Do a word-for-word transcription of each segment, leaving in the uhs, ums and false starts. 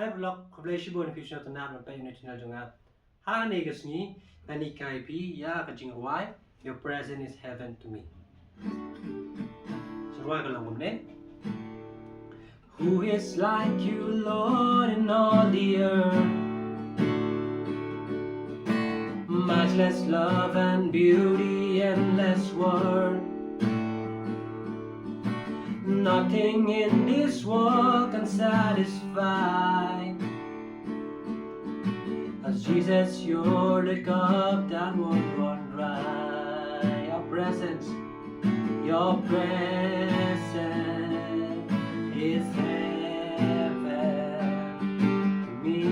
Hai vlog, khublei shibun phi sngewtynnat ban peit ïa une u channel jong nga. Ha kane ka sngi ngan hikai phi ïa ka jingrwai Your Presence Is Heaven to Me. Jingrwai ka long kumne. Who is like you, Lord, in all the earth? Matchless love and beauty, endless worth. Nothing in this world can satisfy. As Jesus, you're the cup that won't run dry. Your presence, your presence is heaven to me.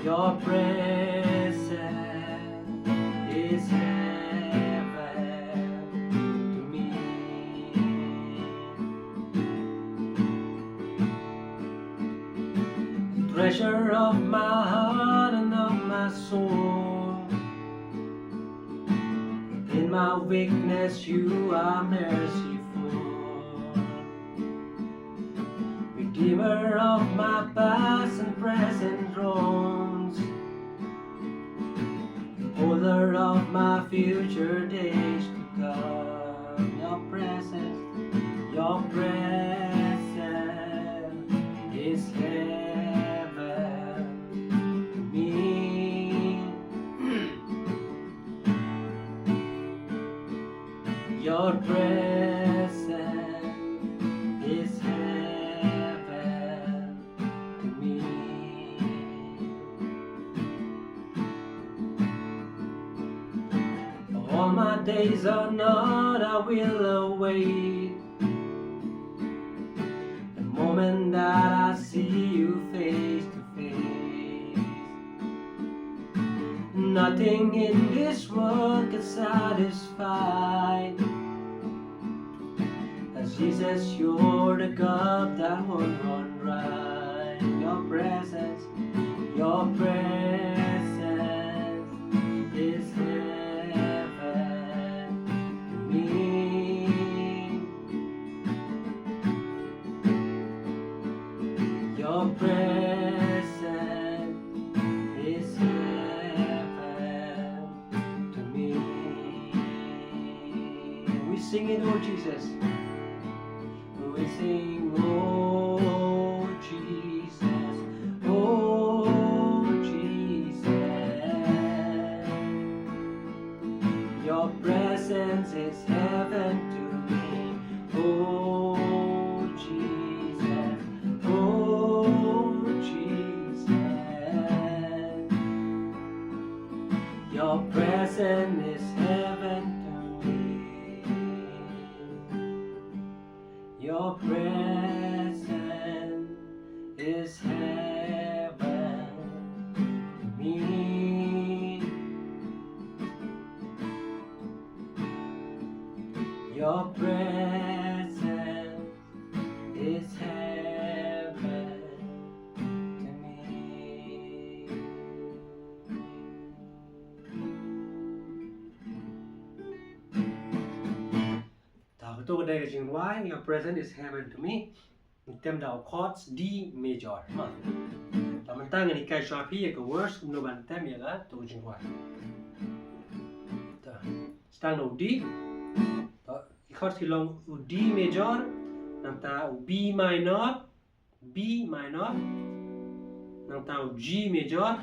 Your presence is heaven to me. Treasure of my heart and of my soul. In my weakness, you are merciful. Redeemer of my past and present wrongs. Holder of my future days to come. Your presence, your presence is heaven to me. Your presence is heaven to me. All my days on earth I will await the moment that I see you face to face. Nothing in this world can satisfy. As Jesus, you're the cup that won't run dry. Your presence, your presence is heaven to me. Your presence is heaven to me. We sing it, oh Jesus. We sing, oh Jesus, oh Jesus. Your presence is heaven to me. Oh Jesus, oh Jesus. Your presence is heaven to me. Your presence is heaven to me. Your presence is heaven to me. Ta, kato ka dei ka jingrwai, Your Presence Is Heaven to Me. Tem da u chords D major. Ma. Ta, mynta ngan hikai shuwa phi ïa ka verse kumno ban tem ïa kato ka jingrwai. Ta, sdang da u D. Ta, i chords ki long u D major, nangta u B minor, B minor, nangta u G major,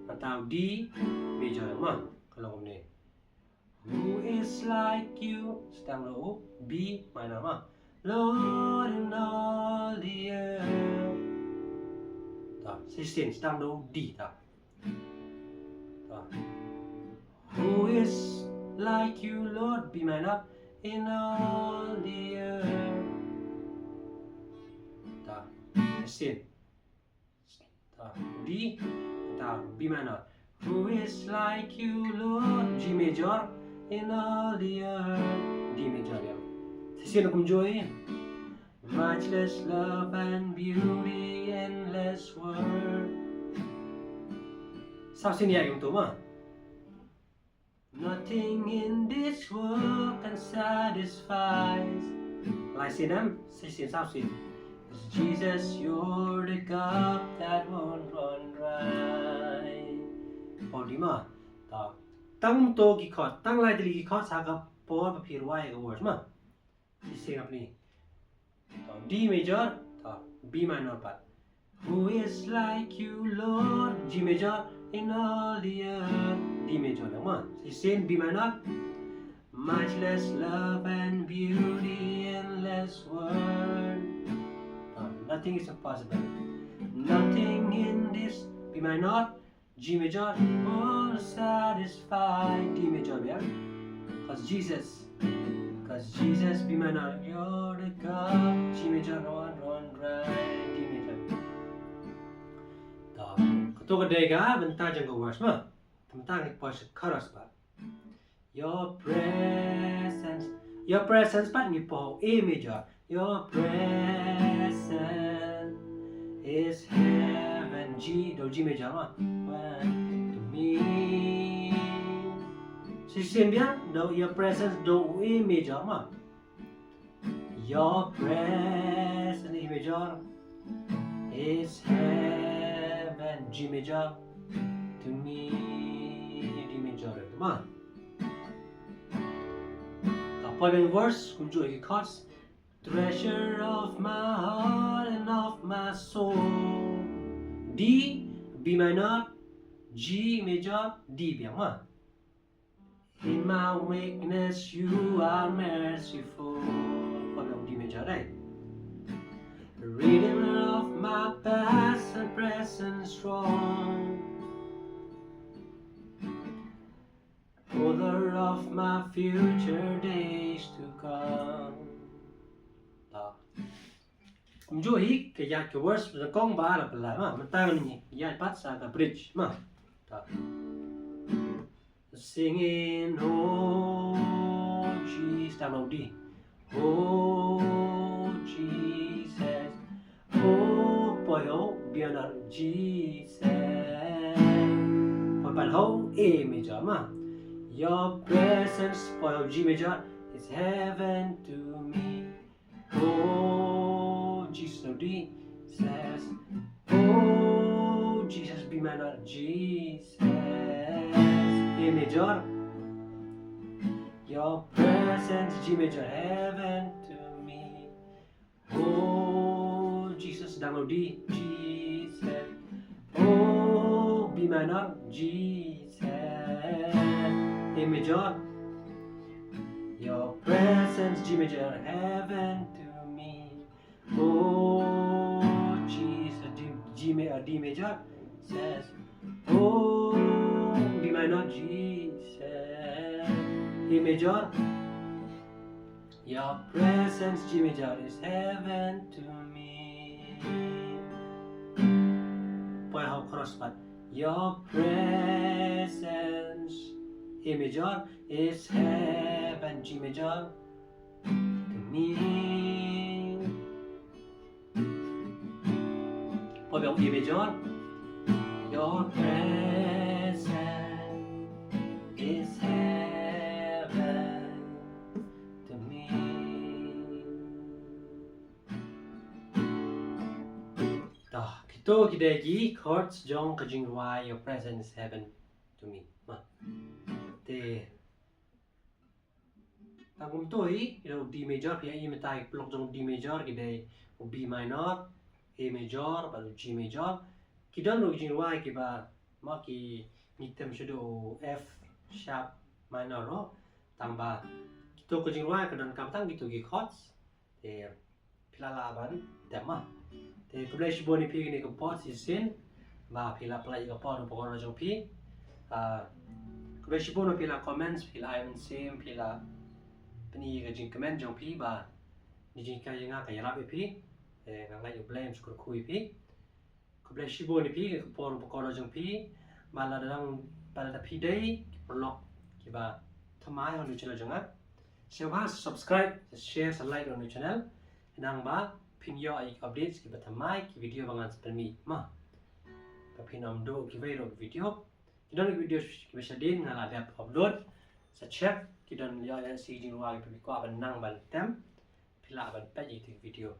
nangta u D major. Ma, ka long kumne. Who is like you? Sdang da u B minor, ma. Lord in all the earth. Ta, shisien, sdang da u D, ta. Ta. Who is like you, Lord? B minor, in all the earth. Ta, shisien. Ta, D, ta, B minor. Who is like you, Lord? G major, in all the earth. D major, ïa. Shisien kumjuh. Matchless love and beauty, endless worth. Sa shisien ïa kumto, ma. Nothing in this world can satisfy. Lai sien em, shisien saw sien. 'Cause Jesus, you're the cup that won't run dry. Poi di ma. Ta. Tang to ki chord, tang lai tylli ki chord sa ka por ba phi rwai ka verse ma. Shisien ap ni. To D major, to B minor pat. Who is like you, Lord? G major, in all the earth. D major lang ma. Shisien B minor. Much less love and beauty, endless world. To, nothing is impossible. Nothing in this B minor, G major, won't satisfy. D major biang. 'Cause Jesus, 'cause Jesus, B minor, you're the God. G major, run, run, right. D major. To, kato ka dei ka bynta jong ka verse ma. Bynta ngi poi sha chorus pat. Your presence, your presence pat ngi poi A major. Your presence is heaven, G, do G major ma. To me. Shisien biang, do your presence, do A major ma. Your presence, A major, is heaven, G major, to me, D major, ma. Ka poi biang verse, kumjuh ki chords. Treasure of my heart and of my soul. D, B minor, G major, D biang ma. In my weakness, you are merciful. Poi biang D major, eh. Redeemer of my past and present strong. Author of my future days to come. Ta. Kumjuh hi ka ïaid ka verse nyngkong ba la pynlait ma, mynta ngi ïaid pat sa ka bridge ma. Ta. Singing, oh Jesus, ta melody. Oh Jesus, oh poi ho, biang na Jesus. Poi pat ho, A major ma. Your presence, poi ho, G major, is heaven to me. Oh Jesus, oh D says, oh Jesus, B minor, Jesus, A major. Your presence, G major, heaven to me. Oh Jesus, download D, Jesus. Oh B minor, Jesus, A major. Your presence, G major, heaven to me. Oh Jesus, D, G ma-, uh, D major says, oh B minor, Jesus, A major. Your presence, G major, is heaven to me. Poi ho chorus pat. Your presence, A major, is heaven, G major, to me. Poi biang A major. Your presence is heaven to me. To, kito ki dei ki chords jong ka jingrwai Your Presence is Heaven to Me. Ma. Te, tang kumto hi, ïa u D major, phi ïohi mynta ki paralok jong u D major ki dei u B minor, A major bad u G major. Ki don ruh ki jingrwai kiba, ma, ki ngi tem shaduh u F sharp minor ruh. Tang ba kito ki jingrwai ka donkam tang kito ki chords. Te phi la lah ban tem, ma. Te khublei shibun ïa phi kine ki por shisien ba phi la pynlait ïa ka por, ka por jong phi. Ah, khublei shibun ba phi la comment, phi la ai mynsiem, phi la pyni ïa ka jingcomment jong phi ba ka jinghikai jong nga ka ïarap ïa phi. Te nga ngeit U Blei un sa kyrkhu ïa phi. Khublei shibun ïa phi, ka por ba kordor jong phi, ba lada dang, ba lada phi dei ki paralok kiba thymmai ha u new channel jong nga, sngewbha subscribe, share, sa like ha u new channel. Khnang ba phin ïoh ïa ki updates kiba thymmai, ki video ba ngan sa pynmih, ma. Ba phin ym duh kiwei ruh ki video. Ki don ki video kiba shadien nga la dep upload. Sa check ki don ïa ïa shi jingrwai phi kwah ban nang ban tem, phi lah ban peit ïa ki video.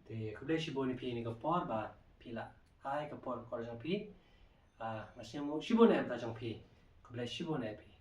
Te khublei shibun ïa phi ïa kane ka por ba phi la ai ka por kor jong phi. Ah, nga sngew shibun ïa ka jong phi. Khublei shibun ïa phi.